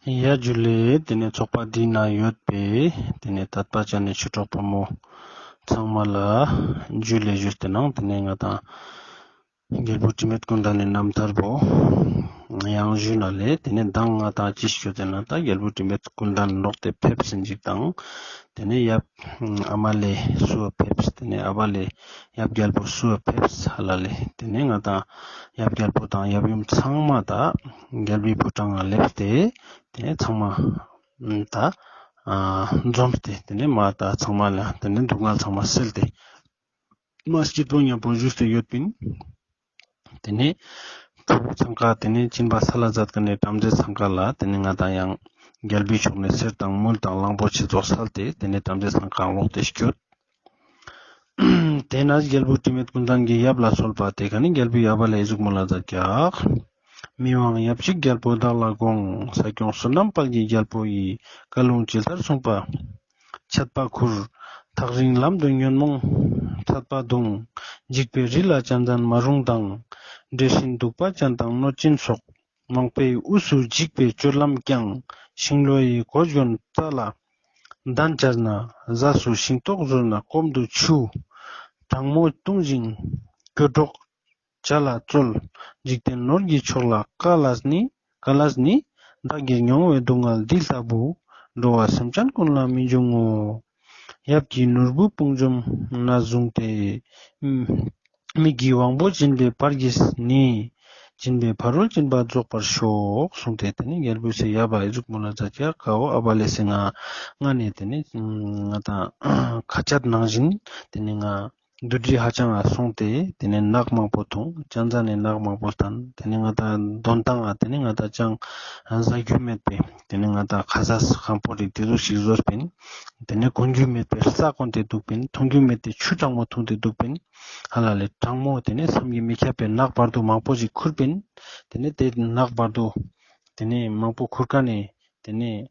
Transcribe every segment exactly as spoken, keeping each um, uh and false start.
ཡ་ཇུ་ལེ། ཏེ་ནེ་ཚོགས་པ་འདི་ན་ཡོད་པའི་ཏེ་ནེ་དད་པ་ཅན་ནི་ཆོས་གྲོགས་ཕོ་མོ་ཚང་མ་ལ་ཇུ་ལེ་ཞུས་ཏེ་ནང་ཏེ་ནེ་ང་དང་རྒྱལ་པོ་དྲི་མེད་ཀུན་ལྡན་ནི་རྣམ་ཐར་པོ་ཡང་ཞུས་ན་ལེ། ཏེ་ནེ་མདང་ང་དང་ཅི་ཞུས་ཏེ་ན་ད་རྒྱལ་པོ་དྲི་མེད་ཀུན་ལྡན་ལོག་སྟེ་ཕེབས་ཟིན་ཅིག་དང་ཏེ་ནེ་ཡབ་ཨ་མ་ལེ་སུ་ཕེབས། ཏེ་ནེ་ཨ་བ་ལེ་ཡབ་རྒྱལ་པོ་སུ་ཕེབས་ཧ་ལ་ལེ། ཏེ་ནེ་ང་དང་ཡབ་རྒྱལ་པོ་དང་ཡབ་ཡུམ་ཚང་མ་ད་རྒྱལ་པོའི་ཕོ་བྲང་ང་སླེབས་ཏེ་ཏེ་ནེ་ཚང་མ་ད་འཛོམས་ཏེ་ཏེ་ནེ་མ་ད་ཚང་མ་ལ་ཏེ་ནེ་སྡུག་བསྔལ་ཚང་མ་སེལ་ཏེ་མ་སྐྱིད་པོ་ཉམ་པོ་བཞུགས་ཏེ་ཡོད་པིན། ཏེ་ནེ་ཕྲུ་གུ་ཚང་ཀ་ཏེ་ནེ་སྦྱིན་པ་སལ་ལ་མཛད་ཁན་ནི་བྲམ་ཟེ་ཚང་ཀ་ལ་ཏེ་ནེ་ང་དང་ཡང་རྒྱལ་པོའི་ཕྱོགས་ནེ་གསེར་དང་དངུལ་དང་གླང་པོ་ཆེ་ཙོགས་སལ་ཏེ་ཏེ་ནེ་བྲམ་ཟེ་ཚང་ཀ་ལོག་སྟེ་སྐྱོད། ཏེ་ནེ་རྒྱལ་པོ་དྲི་མེད་ཀུན་ལྡན་གྱི་ཡབ་ལ་གསོལ་པ་ཏེ་ཀ་ནེ་རྒྱལ་པོའི་ཡབ་ལ་འི་ཟུག་མོལ་ལ་མཛད་ཀྱག། མི་དབང་ཡབ་གཅིག་རྒྱལ་པོ་བདག་ལ་དགོངས། ས་སྐྱོང་བསོད་ནམས་དཔལ་གྱི་རྒྱལ་པོ་ཡི། བཀའ་ལུང་ཇི་ལྟར་གསུངས་པ་འཆད་པ་ཁུར། ཐག་རིང་ལམ་དུ་ཉོན་མོངས་ཚད་པ་གདུང་། འཇིགས་པའི་རི་ལ་གཅན་གཟན་མ་རུངས་དང་། འདྲེ་སྲིན་གདུག་པ་ཅན་དང་གནོད་སྦྱིན་སོགས། མང་པོའི་དབུས་སུ་འཇིགས་པའི་སྤྱོད་ལམ་ཀྱང་། ཤིང་ལོ་ཡི་གོ་གྱོན་རྩ་ལ་གདན་བཅར་ན། རྫ་སུ་ཤིང་ཏོག་ཟོས་ན་སྐོམ་དུ་ཆུ། གྲང་མོ་བཏུང་ཞིང་སྐྱོ་སྒྲོག་བྱ་ལ་རྩོལ། འཇིག་རྟེན་ནོར་གྱི་མཆོག་ལ་དཀའ་ལས་ནི། དཀའ་ལས་ནི། བདག་གིས་མྱོང་བའི་སྡུག་བསྔལ་འདི་ལྟ་བུ། འགྲོ་བ་སེམས་ཅན་ཀུན་ལ་མི་འབྱུང་ངོ་། ཡབ་ཀྱི་ནོར་བུ་དཔུང་འཇོམས་ན་བཟུང་སྟེ། མིག་གི་དབང་པོ་སྦྱིན་པའི་བར་གྱིས་ནི། སྦྱིན་པའི་ཕ་རོལ་ཕྱིན་པ་རྫོགས་པར་ཤོག་གསུངས་ཏེ་ཏེ་ནེ་རྒྱལ་པོས་སེ་ཡབ་ལ་འི་ཟུག་མོལ་ལ་མཛད་ཀྱག། ཀ་བོ་ཨ་བ་ལེ་སེ་ང་ང་ནེ་ཏེ་ནེ་ང་དང་ཁ་ཆད་ནང་བཞིན་ཏེ་ནེ་ང་བདུད་རི་ཧ་ཅང་ང་སོང་སྟེ་ཏེ་ནེ་ནགས་མང་པོ་ཐོང་། གཅན་གཟན་ནི་ནགས་མང་པོ་སྟན། ཏེ་ནེ་ང་དང་དོན་ཏང་ང་ཏེ་ནེ་ང་དང་ཅང་ཟ་རྒྱུ་མེད་པའི་ཏེ་ནེ་ང་དང་ཁ་ཟས་ཁམ་པོ་རིགས་ཏེ་ཟུག་ཞིག་ཟོས་པིན། ཏེ་ནེ་གོན་རྒྱུ་མེད་པའི་ས་གོན་ཏེ་དུག་པིན། ཐུང་རྒྱུ་མེད་པའི་ཆུ་གྲང་མོ་ཐུང་སྟེ་དུག་པིན། ཧ་ལ་ལེ་གྲང་མོ་ཏེ་ནེ་བསམ་གྱིས་མི་ཁྱབ་པའི་ནགས་བར་དོ་མང་པོ་ཞིག་ཁུར་པིན། ཏེ་ནེ་ཏེ་ནགས་བར་དོ་ཏེ་ནེ་མང་པོ་ཁུར་ཀ་ནེ་ཏེ་ནེ་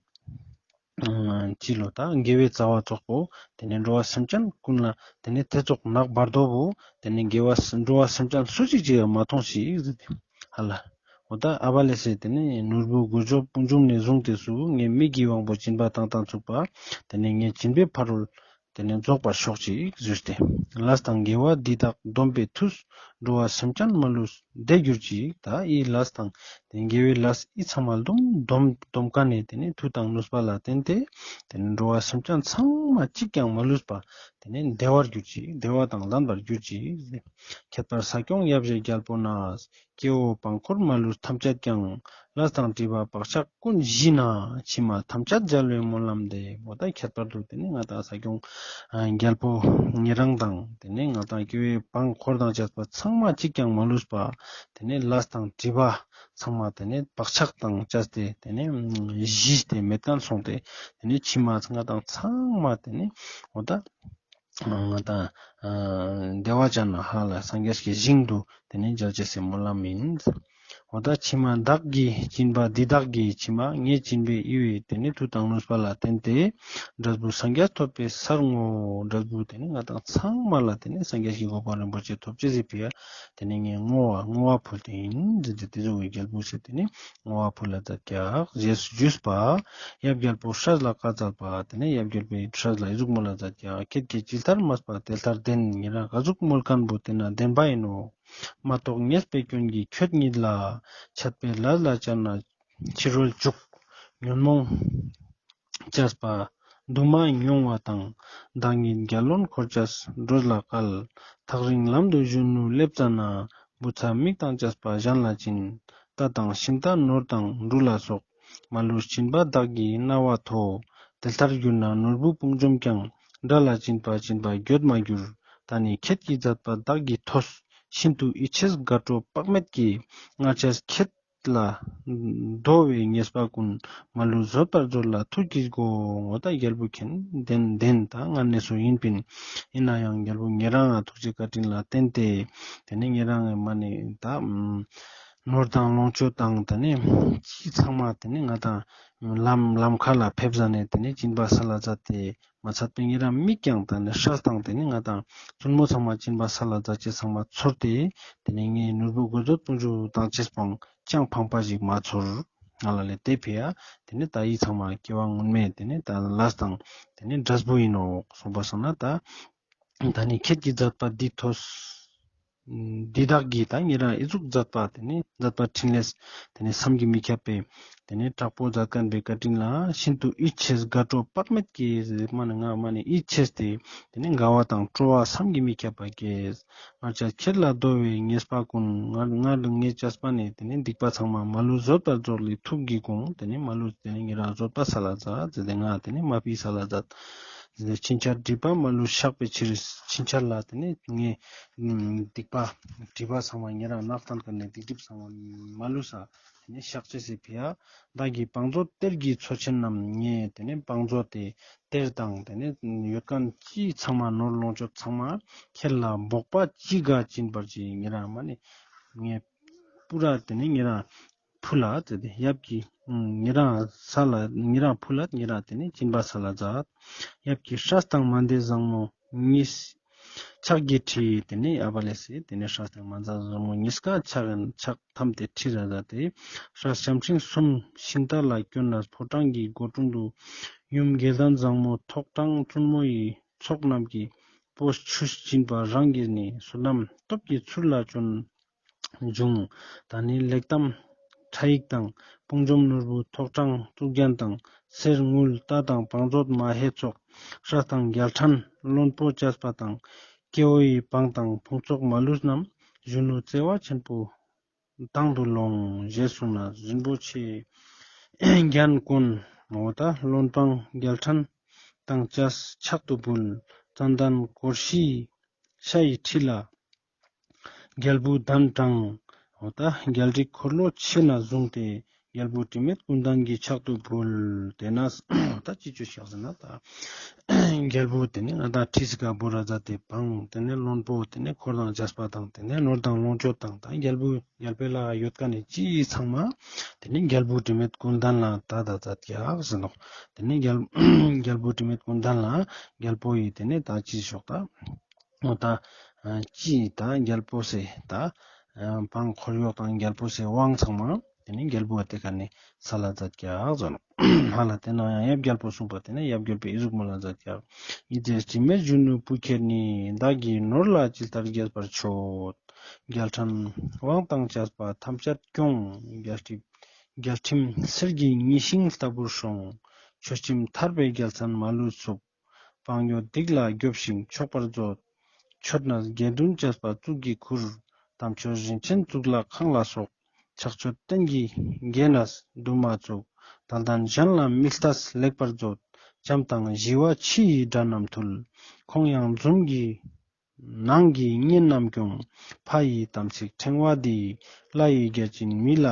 ཅི་ལོ་ད་དགེ་བའི་རྩ་བ་ཙོགས་པོ་ཏེ་ནེ་འགྲོ་བ་སེམས་ཅན་ཀུན་ལ་ཏེ་ནེ་ཏེ་ཙོགས་ནགས་བར་དོ་བོ་ཏེ་ནེ་དགེ་བ་འགྲོ་བ་སེམས་ཅན་སུ་ཞིག་ཅིག་མ་ཐོང་ཞིག་ཟེར་ཏེ་ཧ་ལ། འོ་ད་ཨ་བ་ལེ་སེ་ཏེ་ནེ་ནོར་བུ་དགུ་བཅུ་དཔུང་འཇོམས་ནེ་བཟུང་སྟེ་སུ་ངའི་མིག་གི་དབང་པོ་སྦྱིན་པ་བཏང་སྟངས་ཚུགས་པ་ཏེ་ནེ་ངའི་སྦྱིན་པའི་ཕ་རོལ་ཏེ་ནེ་རྫོགས་པར་ཤོག་ཅིག་ཟེར་ཏེ། ལས་དང་དགེ་བ་འདི་དག་སྡོམ་པའི་མཐུས། འགྲོ་བ་སེམས་ཅན་མ་ལུས་བདེ་གྱུར་ཅིག། ད་འི་ལས་དང་ཏེ་དགེ་བའི་ལས་འི་ཚང་མ་སྡོམ་སྡོམ་སྡོམ་ཀ་ནེ་ཏེ་ནེ་མཐུ་དང་ནུས་པ་ལ་བརྟེན་ཏེ་ཏེ་ནེ་འགྲོ་བ་སེམས་ཅན་ཚང་མ་གཅིག་ཀྱང་མ་ལུས་པ་ཏེ་ནེ་བདེ་བར་གྱུར་ཅིག། བདེ་བ་དང་ལྡན་པར་གྱུར་ཅིག། ཁྱད་པར་ས་སྐྱོང་ཡབ་རྗེ་རྒྱལ་པོ་ན། སྐྱེ་བོ་པང་འཁོར་མ་ལུས་ཐམས་ཅད་ཀྱང་། ལས་དང་སྒྲིབ་པ་བག་ཆགས་ཀུན་ཞི་ན། ཕྱི་མ་ཐམས་ཅད་མཇལ་བའི་སྨོན་ལམ་འདེབས། འོ་ད་ཁྱད་པར་དུ་ཏེ་ནེ་ང་དང་ས་སྐྱོང་རྒྱལ་པོ་ཉེ་རང་དང་ཏེ་ནེ་ང་དང་སྐྱེ་བོའི་པང་འཁོར་དང་བཅས་པ་ཚང་མ་གཅིག་ཀྱང་མ་ལུས་པ་ཏེ་ནེ་ལས་དང་སྒྲིབ་པ་ཚང་མ་ཏེ་ནེ་བག་ཆགས་དང་བཅས་ཏེ་ཏེ་ནེ་ཞི་སྟེ་མེད་ཁན་སོང་སྟེ་ཏེ་ནེ་ཕྱི་མ་ང་དང་ཚང་མ་ཏེ་ནེ་འོ་ད་ང་དང་བདེ་བ་ཅན་ལ་ཧ་ལ་སངས་རྒྱས་ཀྱི་ཞིང་དུ་ཏེ་ནེ་མཇལ་ཅེས་སི་སྨོན་ལམ་ཨིན། འོ་ད་ཕྱི་མ་བདག་གི་སྦྱིན་པ་འདི་དག་གིས། ཕྱི་མ་ངའི་སྦྱིན་པའི་འི་བོའི་ཏེ་ནེ་མཐུ་དང་ནུས་པ་ལ་བརྟེན་ཏེ་འབྲས་བུ་སངས་རྒྱས་ཐོབ་པའི་སར་བསྔོ། འབྲས་བུ་ཏེ་ནེ་ང་དང་ཚང་མ་ལ་ཏེ་ནེ་སངས་རྒྱས་ཀྱི་གོ་འཕང་རིན་པོ་ཆེ་ཐོབ་ཅེས་སི་ཕི་ཡ་ཏེ་ནེ་ངས་བསྔོ་བ་བསྔོ་བ་ཕུལ་ཏེ་ཨིན་ཟེར་ཏེ་ཏེ་ཟུག་གི་རྒྱལ་པོ་སེ་ཏེ་ནེ་བསྔོ་བ་ཕུལ་ལ་མཛད་ཀྱག། རྗེས་སུ་ཞུས་པ། ཡབ་རྒྱལ་པོ་སྲས་ལ་བཀའ་སྩལ་པ། ཏེ་ནེ་ཡབ་རྒྱལ་པོའི་སྲས་ལ་འི་ཟུག་མོལ་ལ་མཛད་ཀྱག། ཁྱེད་ཀྱིས་ཇི་ལྟར་སྨྲས་པ་དེ་ལྟར་བདེན། ཉེ་རང་ག་ཟུག་མོལ་ཁན་བོ་ཏེ་ན་བདེན་པ་ཨིན་ནོག། མ་རྟོགས་ཉེས་པའི་སྐྱོན་གྱིས་ཁྱོད་ཉིད་ལ། ཆད་པའི་ལས་ལ་སྤྱད་ན་ཕྱི་རོལ་འཇུག། ཉོན་མོངས་བཅས་པ་དུ་མ་མྱོང་བ་དང་། བདག་ཉིད་རྒྱལ་བློན་འཁོར་བཅས་འགྲོ་ལ་སྐལ། ཐག་རིང་ལམ་དུ་གཞོན་ནུ་སླེབས་ཙ་ན། བུ་ཚ་མིག་དང་བཅས་པ་གཞན་ལ་བྱིན། རྟ་དང་ཤིང་རྟ་ནོར་དང་འབྲུ་ལ་སོགས། མ་ལུས་སྦྱིན་པ་བདག་གིས་རྣ་བ་ཐོས། དེ་ལྟར་གྱུར་ན་ནོར་བུ་དཔུང་འཇོམས་ཀྱང་། དགྲ་ལ་སྦྱིན་པ་སྦྱིན་པ་འགྱོད་མ་གྱུར། ད་ནི་ཁྱེད་ཀྱི་མཛད་པ་བདག་གིས་ཐོས། ཤིན་ཏུ་ཡིད་ཆེས་དགའ་སྤྲོ་དཔག་མེད་ཀྱིས། སྔར་ཆད་ཁྱེད་ལ་བདོ་བའི་ཉེས་པ་ཀུན། མ་ལུས་བཟོད་པར་མཛོད་ལ་ཐུགས་ཀྱིས་བསྒོ། འོ་ད་རྒྱལ་པོ་མཁྱེན་བདེན་བདེན་ད་སྔར་ནས་སུ་ཡིན་པིན། ཡིན་ན་ཡང་རྒྱལ་པོ་ཉེ་རང་ང་ཐུགས་རྗེ་བཀའ་དྲིན་ལ་བརྟེན་ཏེ་ཏེ་ནེ་ཉེ་རང་ངི་མ་ནེ་ད་ནོར་དང་ལོངས་སྤྱོད་དང་ཏེ་ནེ་ཅི་ཚང་མ་ཏེ་ནེ་ང་དང་ལམ་ལམ་ཁ་ལ་ཕེབས་ཟ་ནེ་ཏེ་ནེ་སྦྱིན་པ་སལ་ལ་མཛད་དེ་མ་ཚད་པའི་ཉེ་རང་མིག་ཀྱང་ཏེ་ནེ་སྲས་དང་ཏེ་ནེ་ང་དང་བཙུན་མོ་ཚང་མ་སྦྱིན་པ་སལ་ལ་མཛད་ཅེས་ཚང་མ་ཚོར་ཏེ་ཏེ་ནེ་ངའི་ནོར་བུ་དགོས་འདོད་དཔུང་འཇོམས་དང་བཅས་པའང་ཅང་ཕངས་པ་ཞིག་མ་ཚོར། ཧ་ལ་ལེ། དེ་ཕི་ཡ་དེ་ནེ་ད་འི་ཚང་མ་སྐྱེ་བ་སྔོན་མའི་དེ་ནེ་ད་ལས་དང་དེ་ནེ་འབྲས་བུ་ཨིན་ནོག་གསུངས་པ་སང་ན། ད་ད་ནི་ཁྱེད་ཀྱི་མཛད་པ་འདི་ཐོས། འདི་དག་གིས་ད་ཉེ་རང་འི་ཟུག་མཛད་པ་དེ་ནེ་མཛད་པ་འཕྲིན་ལས་དེ་ནེ་བསམ་གྱིས་མི་ཁྱབ་པའི་དེ་ནེ་དྲག་པོ་མཛད་མཁན་པའི་བཀའ་དྲིན་ལ་ཤིན་ཏུ་ཡིད་ཆེས་དགའ་སྤྲོ་དཔག་མེད་ཀྱིས་ཟེར་མ་ནེ་ང་མ་ནེ་ཡིད་ཆེས་ཏེ་དེ་ནེ་དགའ་བ་དང་སྤྲོ་བ་བསམ་གྱིས་མི་ཁྱབ་པ་སྐྱེས། སྔར་ཆད་ཁྱེད་ལ་བསྡོ་བའི་ཉེས་པ་ཀུན། སྔར་སྔར་ངའི་བྱས་པ་ནི་དེ་ནེ་སྡིག་པ་ཚང་མ་མ་ལུས་བཟོད་པར་རྫོགས་ལས་ཐུགས་ཀྱིས་དགོངས། དེ་ནེ་མ་ལུས་དེ་ནེ་ཉེ་རང་བཟོད་པ་སལ་ལ་མཛད་ཟེར་ཏེ་ང་དེ་ནེ་མ་ཕི་སལ་ལ་མཛད། དེ་ནེ་ཕྱིན་ཆད་སྒྲིབ་པ་མ་ལུས་བཤགས་པའི་ཕྱིར། ཕྱིན་ཆད་ལ་དེ་ནེ་ངའི་སྡིག་པ་སྒྲིབ་པ་ཚང་མ་ཉེ་རང་ནག་ཐན་ཀ་ནེ་སྡིག་སྒྲིབ་ཚང་མ་མ་ལུས་ས་དེ་ནེ་བཤགས་ཅེས་སི་ཕི་ཡ། བདག་གི་བང་མཛོད་གཏེར་གྱི་མཚོ་ཆེན་རྣམས། ངའི་དེ་ནེ་བང་མཛོད་དེ་གཏེར་དང་དེ་ནེ་ཡོད་མཁན་ཅི་ཚང་མ་ནོར་ལོངས་སྤྱོད་ཚང་མ་ཁྱེད་ལ་འབོགས་པ་ཅི་དགའ་སྦྱིན་པར་བགྱི། ཉེ་རང་མ་ནེ་ངའི་པུ་ར་དེ་ནེ་ཉེ་རང་ཕུལ་ལ་ཟེར་ཏེ་ཡབ་ཀྱི་ཉེ་རང་ས་ལ་ཉེ་རང་ཕུལ་ལ་ཉེ་རང་དེ་ནེ་སྦྱིན་པ་སལ་ལ་མཛད། ཡབ་ཀྱི་སྲས་དང་མན་དེ་བཟང་མོ་གཉིས། ཕྱག་གི་ཁྲི་དེ་ནེ་ཨ་བ་ལེ་སི་དེ་ནེ་སྲས་དང་མན་དེ་བཟང་མོ་གཉིས་ཀ་ཕྱག་ཕྱག་ཐམ་དེ་ཁྲི་ར་ཟ་དེ། སྲས་བྱམས་ཤིང་གསུམ་ཤིང་རྟ་ལ་བསྐྱོན་ནས་ཕོ་བྲང་གི་སྒོ་དྲུང་དུ། ཡུམ་དགེ་ལྡན་བཟང་མོ་ཐོག་དྲངས་བཙུན་མོ་ཡི་ཚོགས་རྣམས་ཀྱིས། པོ་ཆུ་སྦྱིན་པ་རང་གིས་ནི། བསོད་ནམས་སྟོབས་ཀྱིས་ཚུར་ལ་བྱོན་འབྱུང་། ད་ནི་ལེགས་གཏམ་ཕྲ་ཡིག་དང་། དཔུང་འཇོམས་ནོར་བུ་ཐོག་དྲངས་གཙུག་རྒྱན་དང་། གསེར་དངུལ་རྟ་དང་བང་མཛོད་མ་ཧེ་ཚོགས། སྲས་དང་རྒྱལ་ཕྲན་བློན་པོ་བཅས་པ་དང་། སྐྱེ་བོ་ཡི་འབངས་དང་ཕུན་ཚོགས་མ་ལུས་རྣམས། གཞོན་ནུ་བརྩེ་བ་ཆེན་པོ་དང་དུ་ལོངས། ཞེས་གསུངས་ན་རིན་པོ་ཆེ་རྒྱན་ཀུན་འོ་ད་བློན་འབངས་རྒྱལ་ཕྲན་དང་བཅས་ཕྱག་ཏུ་ཕུལ། ཙན་དན་གོར་ཤི་ཤ་ཡི་ཁྲི་ལ་རྒྱལ་བུ་གདན་དྲངས། འོ་ད་རྒྱལ་རིགས་འཁོར་ལོ་ཆེ་ན་བཟུང་སྟེ་རྒྱལ་བུ་དྲི་མེད་ཀུན་ལྡན་གྱི་ཕྱག་ཏུ་ཕུལ། དེ་ན་འོ་ད་ཅི་ཅོ་ཤག་ཟེར་ན་ད་རྒྱལ་བུ་དེ་ནེ་ང་ད་ཁྲི་སི་ཀ་བོ་ར་ཛ་དེ་བང་དེ་ནེ་བློན་པོ་དེ་ནེ་འཁོར་དང་བཅས་པ་དང་དེ་ནེ་ནོར་དང་ལོངས་སྤྱོད་དང་ད་རྒྱལ་བུ་རྒྱལ་པོའི་ལ་ཡོད་མཁན་ནི་ཅི་ཚང་མ་དེ་ནེ་རྒྱལ་བུ་དྲི་མེད་ཀུན་ལྡན་ལ་ད་ད་ཛད་ཀྱག་ཟེར་ནོག། དེ་ནེ་རྒྱལ་རྒྱལ་བུ་དྲི་མེད་ཀུན་ལྡན་ལ་རྒྱལ་པོ་ཡི་དེ་ནེ་ད་ཅི་ཤོག་ད། འོ་ད་ཅི་ད་རྒྱལ་པོ་སེ་ད་འབངས་འཁོར་གཡོག་དང་རྒྱལ་པོ་སེ་དབང་ཚང་མ་དེ་ནེ་རྒྱལ་པོ་དེ་ཀ་ནེ་སལ་ལ་ཛད་ཀྱག་ཟེར་ནོག། ཧ་ལ་དེ་ན་ཡང་ཡབ་རྒྱལ་པོ་གསུངས་པ་དེ་ནེ་ཡབ་རྒྱལ་པོའི་ཨི་ཟུག་མོལ་ལ་ཛད་ཀྱག། ཡིད་བཞིན་དྲི་མེད་གཞོན་ནུ་བུ་ཁྱེད་ནི། བདག་གི་ནོར་ལ་ཇི་ལྟར་རྒྱས་པར་མཆོད། རྒྱལ་ཕྲན་དབང་དང་བཅས་པ་ཐམས་ཅད་སྐྱོང་། རྒྱལ་ཁྲིམས་རྒྱལ་ཁྲིམས་གསེར་གྱི་གཉིས་ཤིང་ལྟ་བུར་སྲུང་། ཆོས་ཁྲིམས་ཐར་པའི་རྒྱལ་མཚན་མ་ལུས་ཚུགས། བང་ཡོད་སྡིག་ལ་རྒྱོབ་ཤིང་ཆོག་པར་མཛོད། མཆོད་ནས་དགེ་འདུན་བཅས་པ་གཙུག་གི་གུར། དམ་ཆོས་རིན་ཆེན་གཙུག་ལག་ཁང་ལ་སོགས། ཕྱག་མཆོད་རྟེན་གྱི་རྒྱན་ནས་འདུ་མ་བཅུག། དད་ལྡན་གཞན་ལ་མི་ལྟས་ལེགས་པར་མཛོད། བྱམས་དང་ཞི་བ་ཕྱི་ཡི་དགྲ་རྣམས་ཐུལ། ཁོང་ཡང་འཛུམ་གྱིས་ནང་གི་གཉེན་རྣམས་སྐྱོང་། ཕ་ཡི་དམ་ཚིག་ཕྲེང་བ་འདི། ལྷ་ཡི་བརྒྱ་བྱིན་མི་ལ་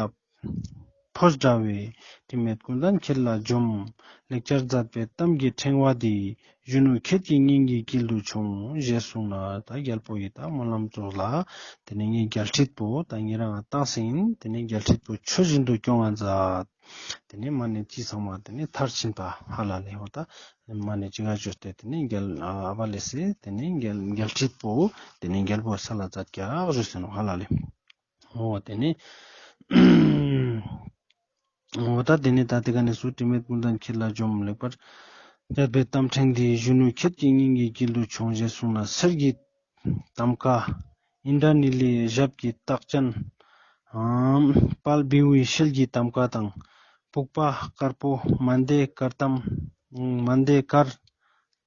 ཕོས་འདྲ་བའི། དྲི་མེད་ཀུན་ལྡན་ཁྱེད་ལ་འཇོམས། ལེགས་སྦྱར་མཛད་པའི་གཏམ་གྱི་ཕྲེང་བ་འདི། གཞོན་ནུ་ཁྱེད་ཀྱི་སྙིང་གི་དཀྱིལ་དུ་ཆོངས། ཞེས་གསུངས་ན་ད་རྒྱལ་པོ་ཡི་ད་སྨོན་ལམ་ཙོགས་ལ་དེ་ནེ་ངའི་རྒྱལ་ཁྲི་པོ་ད་ཉེ་རང་ང་བཏང་སིན་དེ་ནེ་རྒྱལ་ཁྲི་པོ་ཆོས་བཞིན་དུ་སྐྱོང་ང་མཛད། དེ་ནེ་མ་ནེ་ཅི་ཚང་མ་དེ་ནེ་མཐར་ཕྱིན་པ་ཧ་ལ་ལེ་འོ་ད། མ་ནེ་ཅི་ག་ཅོས་ཏེ་དེ་ནེ་རྒྱལ་ཨ་བ་ལེ་སེ་དེ་ནེ་རྒྱལ་རྒྱལ་ཁྲི་པོ་དེ་ནེ་རྒྱལ་པོ་སལ་ལ་ཛད་ཀྱག་ཞུས་ཟེར་ནོག་ཧ་ལ་ལེ། འོ་དེ་ནེ་འོ་ད་དེ་ནེ་ད་དེ་ཀ་ནེ་སུ་དྲི་མེད་ཀུན་ལྡན་ཁྱེད་ལ་འཇོམས། ལེགས་པར་མཛད་པའི་གཏམ་ཕྲེང་འདི། གཞོན་ནུ་ཁྱེད་ཀྱི་སྙིང་གི་དཀྱིལ་དུ་ཆོངས། ཞེས་གསུངས་ན་གསེར་གྱི་དམ་ཀ་ཨིནྡྲ་ནི་ལའི་ཞབས་ཀྱི་རྟགས་ཅན། དཔལ་བེའུའི་ཤེལ་གྱི་དམ་ཀ་དང་། བུག་པ་དཀར་པོ་མན་དེ་དཀར་དམ་མན་དེ་དཀར་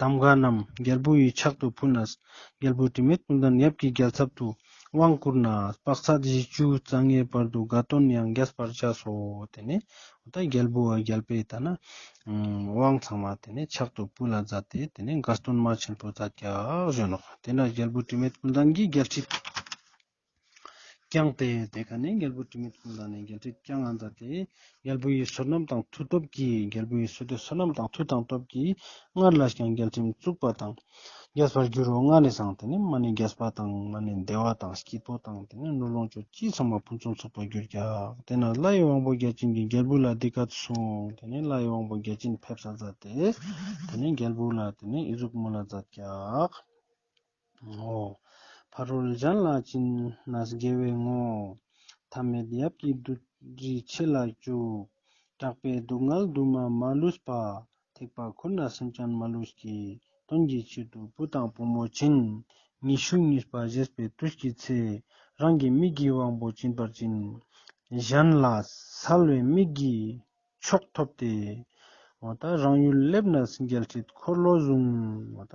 དམ་ཀ་རྣམས་རྒྱལ་པོ་ཡི་ཕྱག་ཏུ་ཕུལ་ནས། རྒྱལ་པོ་དྲི་མེད་ཀུན་ལྡན་ཡབ་ཀྱི་རྒྱལ་ཚབ་ཏུ་དབང་བསྐུར་ན། དཔག་ཚད་བཞི་བཅུ་རྩ་ལྔའི་བར་དུ་དགའ་སྟོན་ཡང་རྒྱས་པར་བྱས་སོ། དེ་ནེ་ད་རྒྱལ་པོ་རྒྱལ་པོའི་ད་ན་དབང་ཚང་མ་དེ་ནེ་ཕྱག་ཏུ་ཕུལ་ལ་མཛད་དེ་དེ་ནེ་དགའ་སྟོན་མ་ཆེན་པོ་མཛད་ཀྱག་ཞུས་ནོག། དེ་ན་རྒྱལ་པོ་དྲི་མེད་ཀུན་ལྡན་གྱིས་རྒྱལ་ཁྲི་བསྐྱངས་ཏེ་དེ་ཀ་ནེ་རྒྱལ་པོ་དྲི་མེད་ཀུན་ལྡན་ནི་རྒྱལ་ཁྲི་བསྐྱངས་ང་མཛད་དེ་རྒྱལ་པོ་ཡི་བསོད་ནམས་དང་མཐུ་སྟོབས་ཀྱིས་རྒྱལ་པོ་ཡི་བསོད་བསོད་ནམས་དང་མཐུ་དང་སྟོབས་ཀྱིས་སྔར་ལ་ཡང་རྒྱལ་ཁྲིམས་བཙུགས་པ་དང་རྒྱས་པར་འགྱུར་རོ། སྔར་ནེ་སང་དེ་ནེ་མ་ནེ་རྒྱས་པ་དང་མ་ནེ་བདེ་བ་དང་སྐྱིད་པོ་དང་དེ་ནེ་ནོར་ལོངས་སྤྱོད་ཅི་ཚང་མ་ཕུན་སུམ་ཚོགས་པ་གྱུར་ཀྱག། དེ་ན་ལྷའི་དབང་པོ་བརྒྱ་བྱིན་གྱིས་རྒྱལ་པོ་ལ་འདི་སྐད་གསུངས། དེ་ནེ་ལྷའི་དབང་པོ་བརྒྱ་བྱིན་ཕེབས་ས་མཛད་དེ་དེ་ནེ་རྒྱལ་པོ་ལ་དེ་ནེ་ཨི་ཟུག་མོལ་ལ་མཛད་ཀྱག། འོ། ཕ་རོལ་གཞན་ལ་སྦྱིན་ནས་དགེ་བའི་བསྔོ། ཐ་མེད་ཡབ་ཀྱི་བདུད་རྩི་ཆེ་ལ་བཅུག། དྲག་པོའི་སྡུག་བསྔལ་དུ་མ་མ་ལུས་པ། ཐེག་པ་ཁོ་ན་སེམས་ཅན་མ་ལུས་ཀྱི། དོན་གྱི་ཕྱིར་དུ་བུ་དང་བུ་མོ་བྱིན། ཉི་ཤུ་གཉིས་པ་བཞེས་པའི་དུས་ཀྱི་ཚེ། རང་གི་མིག་གི་དབང་པོ་བྱིན་པར་བྱིན། གཞན་ལ་སལ་བའི་མིག་གི་མཆོག་ཐོབ་སྟེ། འོ་ད་རང་ཡུལ་སླེབས་ན་རྒྱལ་སྲིད་འཁོར་ལོ་བཟུང་། འོ་ད་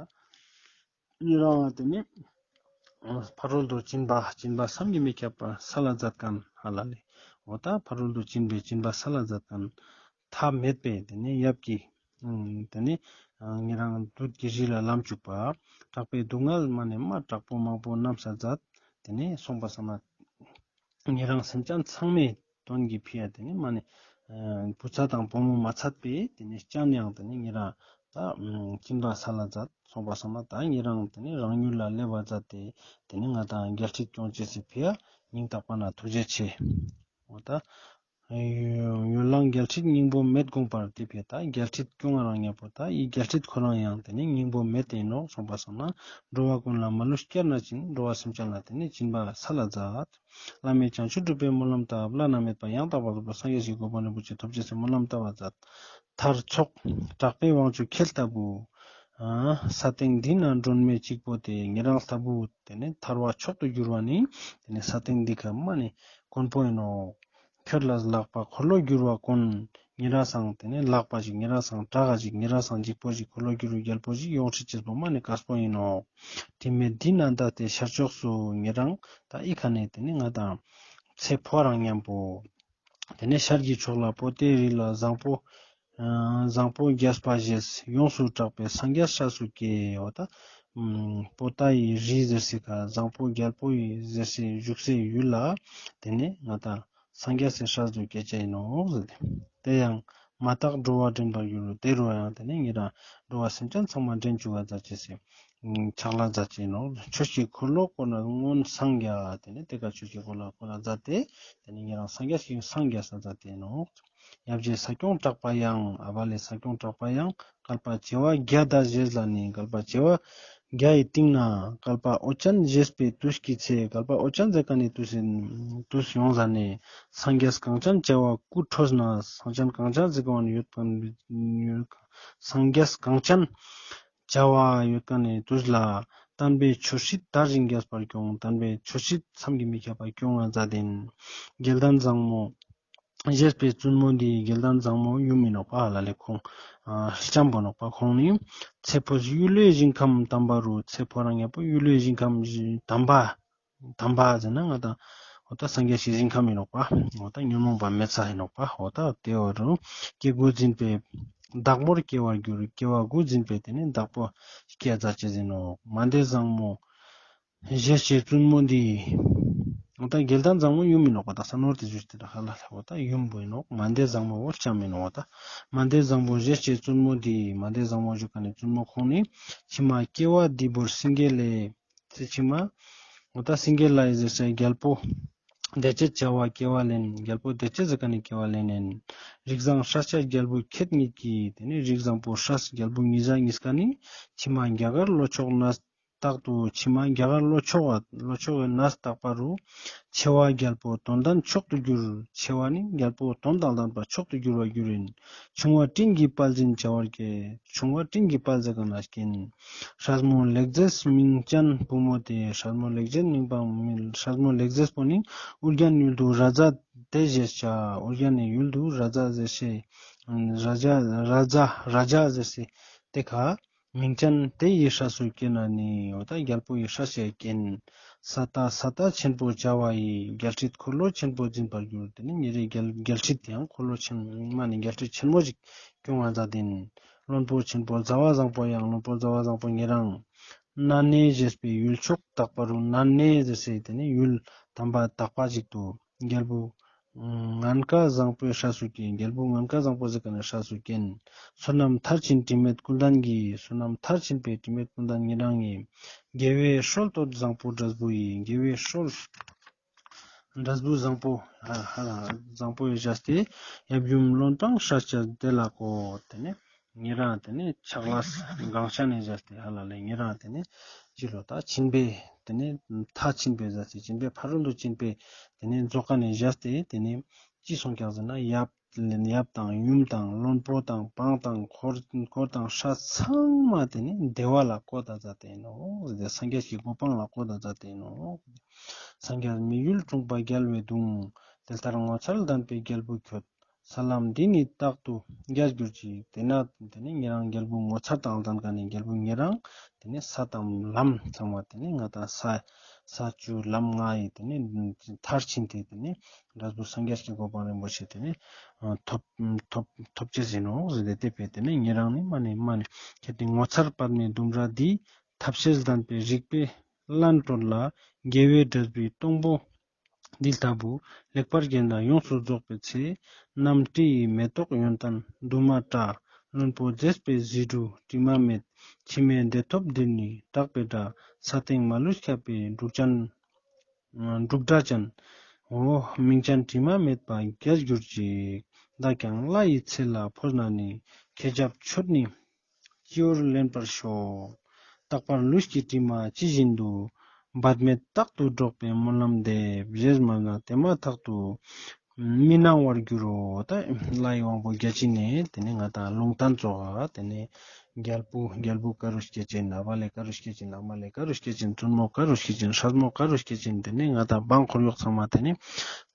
ཉེ་རང་ལ་དེ་ནས་ཕ་རོལ་ཏུ་ཕྱིན་པ་སྦྱིན་པ་བསམ་གྱིས་མི་ཁྱབ་པ་སལ་ལ་མཛད་མཁན་ཧ་ལ་ལེ། འོ་ད་ཕ་རོལ་ཏུ་ཕྱིན་པའི་སྦྱིན་པ་སལ་ལ་མཛད་མཁན་ཐ་མེད་པའི་དེ་ནས་ཡབ་ཀྱི་དེ་ནས་ཉེ་རང་བདུད་ཀྱི་རི་ལ་ལམ་བཅུག་པ། དྲག་པོའི་སྡུག་བསྔལ་མ་ནས་མ་དྲག་པོ་མང་པོ་བསྣམས་ས་མཛད། དེ་ནས་སོང་པ་སང་ན། ཉེ་རང་སེམས་ཅན་ཚང་མའི་དོན་གྱི་ཕི་ཡ་དེ་ནི་མ་ནི་བུ་ཚ་དང་བུ་མོ་མ་ཚད་པའི་དེ་ནི་སྤྱན་ཡང་དེ་ནི་ཉེ་རང་ད་སྦྱིན་པ་སལ་ལ་མཛད། སོང་པ་སང་ན་ད་ཉེ་རང་དེ་ནི་རང་ཡུལ་ལ་སླེབས་པ་མཛད་དེ་དེ་ནི་ང་དང་རྒྱལ་སྲིད་སྐྱོང་ཅེས་སི་ཕི་ཡ་སྙིང་ཐག་པ་ན་ཐུགས་རྗེ་ཆེ། འོ་ད་ཡོ་ལང་རྒྱལ་སྲིད་སྙིང་པོ་མེད་དགོངས་པར་དེ་ཕི་ཡ་ད་རྒྱལ་སྲིད་སྐྱོང་ང་རང་ཉམ་པོ་ད་ཡི་རྒྱལ་སྲིད་ཁོ་རང་ཡང་དེ་ནི་སྙིང་པོ་མེད་དེ་ནོག། སོང་པ་སང་ན་འགྲོ་བ་ཀུན་ལ་མ་ལུས་སྐྱེར་ན་བྱིན། འགྲོ་བ་སེམས་ཅན་ལ་དེ་ནི་སྦྱིན་པ་སལ་ལ་མཛད། བླ་མེད་བྱང་ཆུབ་སྒྲུབ་པའི་སྨོན་ལམ་བཏབ། བླ་ན་མེད་པ་ཡང་དག་པར་རྫོགས་པའི་སངས་རྒྱས་ཀྱི་གོ་འཕང་རིན་པོ་ཆེ་ཐོབ་ཅེས་སི་སྨོན་ལམ་བཏབ་པ་མཛད། མཐར་ཚོགས་དྲག་པོའི་དབང་ཕྱུག་ཁྱེད་ལྟ་བུ། ས་སྟེང་འདི་ན་སྒྲོན་མེ་གཅིག་པོ་སྟེ། ཉེ་རང་ལྟ་བུ་དེ་ནི་ཐར་པ་མཆོག་ཏུ་གྱུར་པ་ནི་དེ་ནི་ས་སྟེང་འདི་ཁ་མ་ནི་དཀོན་པོ་ཡིན་ནོག། ཁྱོད་ལ་ལག་པ་འཁོར་ལོ་སྒྱུར་བ་དཀོན། ཉེ་རང་སང་དེ་ནི་ལག་པ་ཞིག་ཉེ་རང་སང་དྲག་ག་ཞིག་ཉེ་རང་སང་འཇིགས་པོ་ཞིག་འཁོར་ལོ་སྒྱུར་བའི་རྒྱལ་པོ་ཞིག་ཡོང་ཁྲིད་ཅེས་པོ་མ་ནི་དཀའ་སྤོ་ཡིན་ནོག། དྲི་མེད་འདི་ན་ད་དེ་ཤར་ཕྱོགས་སུ། ཉེ་རང་ད་ཨི་ཁ་ནས་དེ་ནི་ང་དང་ཚེ་འཕོ་རང་མཉམ་པོ། དེ་ནས་ཤར་གྱི་ཕྱོགས་ལ་པོ་ཏའི་རི་ལ་བཟང་པོ། བཟང་པོ་རྒྱས་པ་ཞེས་ཡོངས་སུ་གྲགས་པའི་སངས་རྒྱས་སྲས་སུ་སྐྱེ་འོ་ད། པོ་ཏའི་རི་ཟེར་སི་ཀ་བཟང་པོ་རྒྱལ་པོའི་ཟེར་སི་བཞུགས་སའི་ཡུལ་ལ། དེ་ནས་ང་དང་སངས་རྒྱས་སི་སྲས་སུ་སྐྱེ་ཅེས་ཡིན་ནོག་ཟེར་ཏེ། དེ་ཡང་མ་དག་འགྲོ་བ་འདྲེན་པར་འགྱུར། དེ་རུ་ཡང་དེ་ནས་ཉེ་རང་འགྲོ་བ་སེམས་ཅན་ཚང་མ་འདྲེན་བཅུག་པ་མཛད་ཅེས་སི། ཕྱག་ལ་མཛད་ཅེས་ནོག། ཆོས་ཀྱི་འཁོར་ལོ་བསྐོར་ན་སྔོན་སངས་རྒྱས། དེ་ནས་དེ་ཀ་ཆོས་ཀྱི་འཁོར་ལོ་བསྐོར་ལ་མཛད་དེ། དེ་ནས་ཉེ་རང་སངས་རྒྱས་ཀྱི་སངས་རྒྱས་ས་མཛད་དེ་ནོག། ཡབ་རྗེ་ས་སྐྱོང་གྲགས་པ་ཡང་། ཨ་བ་ལེ་ས་སྐྱོང་གྲགས་པ་ཡང་། བསྐལ་པ་བྱེ་བ་བརྒྱ་དང་ཞེས་ལ་ནི། བསྐལ་པ་བྱེ་བ་བརྒྱ་ཡི་སྟེང་ན། བསྐལ་པ་འོད་ཅན་བཞེས་པའི་དུས་ཀྱི་ཚེ། བསྐལ་པ་འོད་ཅན་ཟེར་ཁན་ནི་དུས་ཡིན། དུས་ཡོང་ཟ་ནས། སངས་རྒྱས་གངས་ཅན་བྱ་བ་སྐུ་འཕྲོས་ན། སངས་ཅན་གངས་ཅན་ཟེར་ཁན་ཡོད་ཁན་སངས་རྒྱས་གངས་ཅན་བྱ་བ་ཡོད་ཁན་ནི་དུས་ལ། བསྟན་པའི་ཆོས་སྲིད་དར་ཞིང་རྒྱས་པར་སྐྱོང་། བསྟན་པའི་ཆོས་སྲིད་བསམ་གྱིས་མི་ཁྱབ་པ་སྐྱོང་བ་མཛད་དེ། དགེ་ལྡན་བཟང་མོ་བཞེས་པའི་བཙུན་མོ་འདི། དགེ་ལྡན་བཟང་མོ་ཡུམ་ཡིན་ནོག་པ་ཧ་ལ་ལེ། ཁོང་ལྕམ་པོ་ནོག་པ། ཁོང་ནི་ཚེ་འཕོས་གཡུལ་ལས་ཞིང་ཁམས་དམ་པ་རུ། ཚེ་འཕོ་རང་ཉམ་པོ་གཡུལ་ལས་ཞིང་ཁམས་དམ་པ། དམ་པ་ཟེར་ན་ང་དང་འོ་ད་སངས་རྒྱས་ཀྱི་ཞིང་ཁམས་ཡིན་ནོག་པ། འོ་ད་ཉོན་མོངས་པ་མེད་ས་ཡིན་ནོག་པ། འོ་ད་དེ་བ་རུ་སྐྱེ་དགུ་འཛིན་པའི་བདག་མོར་སྐྱེ་བར་འགྱུར། སྐྱེ་བ་དགུ་འཛིན་པའི་དེ་ནི་བདག་པོ་སྐྱེ་མཛད་ཅེས་ཡིན་ནོག། མ་འདས་བཟང་མོ་བཞེས་བྱའི་བཙུན་མོ་འདི། འོ་ད་དགེ་ལྡན་བཟང་མོ་ཡུམ་ཡིན་ནོག་པ། ད་ས་ནོར་དེ་ཞུས་ཏེ་ད་ཧ་ལ་ལེ། འོ་ད་ཡུམ་བོ་ཡིན་ནོག། མ་འདས་བཟང་མོ་བོ་ལྕམ་ཡིན་ནོག། འོ་ད་མ་འདས་བཟང་མོ་བཞེས་བྱའི་བཙུན་མོ་འདི། མ་འདས་བཟང་མོ་ཞུ་ཁན་ནི་བཙུན་མོ་ཁོང་ནི་ཕྱི་མ་སྐྱེ་བ་འདི་བོར་སེང་གེ་ལས། ཚེ་ཕྱི་མ་འོ་ད་སེང་གེ་ལ་ཡི་ཟེར་སའི་རྒྱལ་པོ་བདེ་སྤྱོད་བྱ་བ་སྐྱེ་བ་ལེན། རྒྱལ་པོ་བདེ་སྤྱོད་ཟེར་ཁན་ནི་སྐྱེ་བ་ལེན་ནན། རིགས་བཟང་སྲས་བཅས་རྒྱལ་བུ་ཁྱེད་ཉིད་ཀྱིས། དེ་ནི་རིགས་བཟང་པོ་སྲས་རྒྱལ་བུ་ཉིས་བཟའ་ཉིས་ཀ་ནི་ཕྱི་མ་རྒྱ་གར་ལྷོ་ཕྱོགས་ན་རྟག་ཏུ། ཕྱི་མ་རྒྱ་གར་ལྷོ་ཕྱོགས་ལྷོ་ཕྱོགས་ཀྱི་ནས་རྟག་པ་རུ། ཆེ་བ་རྒྱལ་པོ་དོན་ལྡན་མཆོག་ཏུ་གྱུར། ཆེ་བ་ནི་རྒྱལ་པོ་དོན་དང་ལྡན་པ་མཆོག་ཏུ་གྱུར་བར་འགྱུར་ཡིན། ཆུང་བ་སྤྲིན་གྱི་དཔལ་འཛིན་བྱ་བར་བསྐྱེད། ཆུང་བ་སྤྲིན་གྱི་དཔལ་ཟེར་ཁན་ན་རྐྱེན། སྲས་མོ་ལེགས་མཛེས་མིང་ཅན་བུ་མོ་སྟེ། སྲས་མོ་ལེགས་མཛེས་མིང་པ་སྲས་མོ་ལེགས་མཛེས་པོ་ནི་ཨུ་རྒྱན་ཡུལ་དུ་ར་ཛ་དེ་ཞེས་བྱ། ཨུ་རྒྱན་ནི་ཡུལ་དུ་ར་ཛ་ཟེར་སའི་ར་ཛ་ར་ཛ་ར་ཛ་ཟེར་སའི་དེ་ཁ། མིང་ཅན་དེ་ཡི་སྲས་སུ་སྐྱེས་ན་ནི། འོ་ད་རྒྱལ་པོ་ཡི་སྲས་སུ་སྐྱེས་ན། ས་ཏྭ་ས་ཏྭ་ཆེན་པོ་བྱ་བ་ཡི། རྒྱལ་སྲིད་འཁོར་ལོ་ཆེན་པོ་འཛིན་པར་འགྱུར། དེ་ནི་ཉེ་རེ་རྒྱལ་རྒྱལ་སྲིད་དེའང་འཁོར་ལོ་ཆེན་མ་ནི་རྒྱལ་སྲིད་ཆེན་མོ་ཞིག་སྐྱོང་བ་མཛད་དེ། བློན་པོ་ཆེན་པོ་ཟླ་བ་བཟང་པོ་ཡང་། བློན་པོ་ཟླ་བ་བཟང་པོ་ཉེ་རང་ན་ནེ་ཞེས་པའི་ཡུལ་ཕྱོགས་དག་པ་རུ། ན་ནེ་ཟེར་སའི་དེ་ནི་ཡུལ་དམ་པ་དག་པ་ཞིག་ཏུ་རྒྱལ་པོ་ངན་ཀ་བཟང་པོའི་སྲས་སུ་སྐྱེས། རྒྱལ་པོ་ངན་ཀ་བཟང་པོ་ཟེར་ཁན་ནི་སྲས་སུ་སྐྱེས། བསོད་ནམས་མཐར་ཕྱིན་དྲི་མེད་ཀུན་ལྡན་གྱི། བསོད་ནམས་མཐར་ཕྱིན་པའི་དྲི་མེད་ཀུན་ལྡན་ཉེ་རང་ངི། དགེ་བའི་སྲོལ་གཏོད་བཟང་པོ་འབྲས་བུ་ཡི། དགེ་བའི་སྲོལ། འབྲས་བུ་བཟང་པོ་ཧ་ཧ་བཟང་པོ་ཡི་བཞག་སྟེ་ཡབ་ཡུམ་བློན་དང་སྲས་བཅས་བདེ་ལ་གོ། དེ་ནི་ཉེ་རང་དེ་ནི་ཕྱག་ལས་གང་ཤ་ནི་བཞག་སྟེ་ཧ་ལ་ལེ། ཉེ་རང་དེ་ནི་ཅི་ལོ་ད་ཕྱིན་པའི་དེ་ནི་མཐའ་ཕྱིན་པའི་བཞག་སྟེ་ཕྱིན་པའི་ཕ་རོལ་ཏུ་ཕྱིན་པའི་དེ་ནི་རྫོགས་ཁན་ནི་བཞག་སྟེ་དེ་ནི་ཅི་སོང་ཀྱག་ཟེར་ན་ཡབ་ ཡབ་དང་ཡུམ་དང་བློན་པོ་དང་འབངས་དང་འཁོར་འཁོར་དང་སྲས་ཚང་མ་དེ་ནི་བདེ་བ་ལ་བཀོད་ད་མཛད་དེ་ཨིན་ནོག། སངས་རྒྱས་ཀྱི་གོ་འཕང་ལ་བཀོད་ད་མཛད་དེ་ཨིན་ནོག། སངས་རྒྱས་མི་ཡུལ་དྲུང་པ་རྒྱལ་བས་གདུང་། དེ་ལྟར་ངོ་མཚར་ལྡན་པའི་རྒྱལ་བུ་ཁྱོད། ས་ལམ་འདི་ནི་རྟག་ཏུ་རྒྱས་གྱུར་ཅིག། དེ་ན་དེ་ནི་ཉེ་རང་རྒྱལ་བུ་ངོ་མཚར་དང་ལྡན་ཁན་ནི་རྒྱལ་བུ་ཉེ་རང་དེ་ནི་ས་དང་ལམ་ཚང་མ་དེ་ནི་ང་དང་ས་ས་བཅུ་ལམ་ལྔ་ཡི་དེ་ནི་མཐར་ཕྱིན་ཏེ་དེ་ནི་འབྲས་བུ་སངས་རྒྱས་ཀྱི་གོ་འཕང་རིན་པོ་ཆེ་དེ་ནི་ཐོབ་ཐོབ་ཐོབ་ཅེས་ཨིན་ནོག་ཟེར་ཏེ་དེ་བས་དེ་ནི་ཉེ་རང་ནི་མ་ནི་མ་ནི་ཁྱེད་དེ་ངོ་མཚར་པདྨའི་ལྡུམ་ར་འདི། ཐབས་ཤེས་ལྡན་པའི་རིག་པའི་ལྷ་འགྲོ་ལ། དགེ་བའི་འབྲས་བུའི་སྡོང་པོ་འདི་ལྟ་བུ། ལེགས་པར་བརྒྱན་ན་ཡོངས་སུ་རྫོགས་པའི་ཚེ། རྣམ་བཀྲ་ཡི་མེ་ཏོག་ཡོན་ཏན་དུ་མ་བཀྲ། བློན་པོ་མཛེས་པའི་ཟེའུ་འབྲུ་དྲི་མ་མེད། མཆི་མའི་བདེ་ཐོབ་འདིར་ནི་གྲགས་པའི་སྒྲ། ས་སྟེང་མ་ལུས་ཁྱབ་པའི་འབྲུག་ཅན། འབྲུག་སྒྲ་ཅན། འོ་མིང་ཅན་དྲི་མ་མེད་པ་རྒྱས་གྱུར་ཅིག། བདག་ཀྱང་ལྷ་ཡི་ཚལ་ལ་འཕོས་ན་ནི། ཁྱེད་ཞབས་མཆོད་ནི་སྤྱི་བོར་ལེན་པར་ཤོག། རྟག་པར་ལུས་ཀྱི་དྲི་མ་ཇི་བཞིན་དུ། བར་མེད་རྟག་ཏུ་སྒྲོགས་པའི་སྨོན་ལམ་འདེབས། ཞེས་སྨྲ་ན་དེ་མ་ཐག་ཏུ་མི་སྣང་བར་འགྱུར་རོ། ད་ལྷའི་དབང་པོ་བརྒྱ་བྱིན་ནི་དེ་ནི་ང་དང་ལུང་བསྟན་ཙོགས་དེ་ནི་རྒྱལ་བུ་རྒྱལ་བུ་ག་རུ་སྐྱེ་ཅེན། ཨ་བ་ལེ་ག་རུ་སྐྱེ་ཅེན། ཨ་མ་ལེ་ག་རུ་སྐྱེ་ཅེན། བཙུན་མོ་ག་རུ་སྐྱེ་ཅེན། སྲས་མོ་ག་རུ་སྐྱེ་ཅེན། དེ་ནི་ང་དང་འབངས་འཁོར་གཡོག་ཚང་མ་དེ་ནི་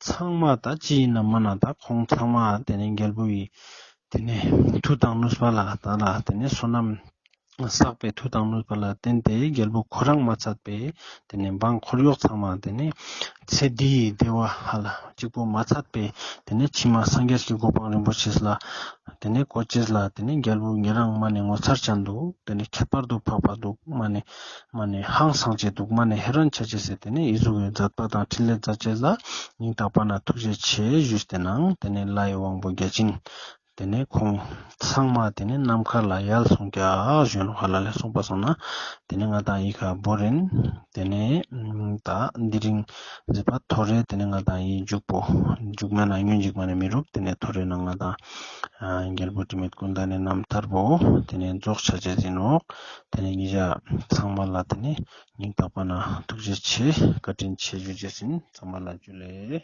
ཚང་མ་ད་ཅི་ཨིན་ན་མ་ན་ད་ཁོང་ཚང་མ་དེ་ནི་རྒྱལ་བུ་ཡི་དེ་ནས་མཐུ་དང་ནུས་པ་ལ་ད་ལ་དེ་ནས་བསོད་ནམས་བསགས་པའི་མཐུ་དང་ནུས་པ་ལ་བརྟེན་ཏེ་རྒྱལ་བུ་ཁོ་རང་མ་ཚད་པའི་དེ་ནས་འབངས་འཁོར་གཡོག་ཚང་མ་དེ་ནས་ཚེ་འདིའི་བདེ་བ་ཧ་ལ་གཅིག་པོ་མ་ཚད་པའི་དེ་ནས་ཕྱི་མ་སངས་རྒྱས་ཀྱི་གོ་འཕང་རིན་པོ་ཆེ་ལ་དེ་ནས་བཀོད་ཅེས་ལ་དེ་ནས་རྒྱལ་བུ་ཉེ་རང་མ་ནས་ངོ་མཚར་ཅན་འདུག། དེ་ནས་ཁྱད་པར་དུ་འཕགས་པ་འདུག། མ་ནས་མ་ནས་ཧང་སང་ཅེས་འདུག། མ་ནས་ཧེ་རན་ཆ་ཅེས་ཟེར་དེ་ནས་ཨི་ཟུག་གི་མཛད་པ་དང་འཕྲིན་ལས་མཛད་ཅེས་ལ་སྙིང་ཐག་པ་ན་ཐུགས་རྗེ་ཆེ་ཞུས་ཏེ་ནང་དེ་ནས་ལྷའི་དབང་པོ་བརྒྱ་བྱིན། དེ་ནས་ཁོང་ཚང་མ་དེ་ནས་ནམ་མཁའ་ལ་ཡལ་སོང་ཀྱག་ཞུ་ནོག། ཧ་ལ་ལས་སོང་པ་སོང་ན་དེ་ནས་ང་དང་ཡི་གེ་བོ་རིན་དེ་ནས་ད་འདི་རིང་ཟེར་བ་ཐོ་རེ་དེ་ནས་ང་དང་ཡི་མཇུག་པོ་མཇུག་མ་ན་ཉུང་ཅིག་མ་ནས་མི་རུག། དེ་ནས་ཐོ་རེ་ན་ང་དང་རྒྱལ་པོ་དྲི་མེད་ཀུན་ལྡན་ནི་རྣམ་ཐར་པོ་དེ་ནས་རྫོགས་ཆ་ཅེས་ཨིན་ནོག། དེ་ནས་ཉེ་རང་ཚང་མ་ལ་དེ་ནས་སྙིང་ཐག་པ་ན་ཐུགས་རྗེ་ཆེ་བཀའ་དྲིན་ཆེ་ཞུ་ཅེས་ཨིན། ཚང་མ་ལ་ཇུ་ལེ།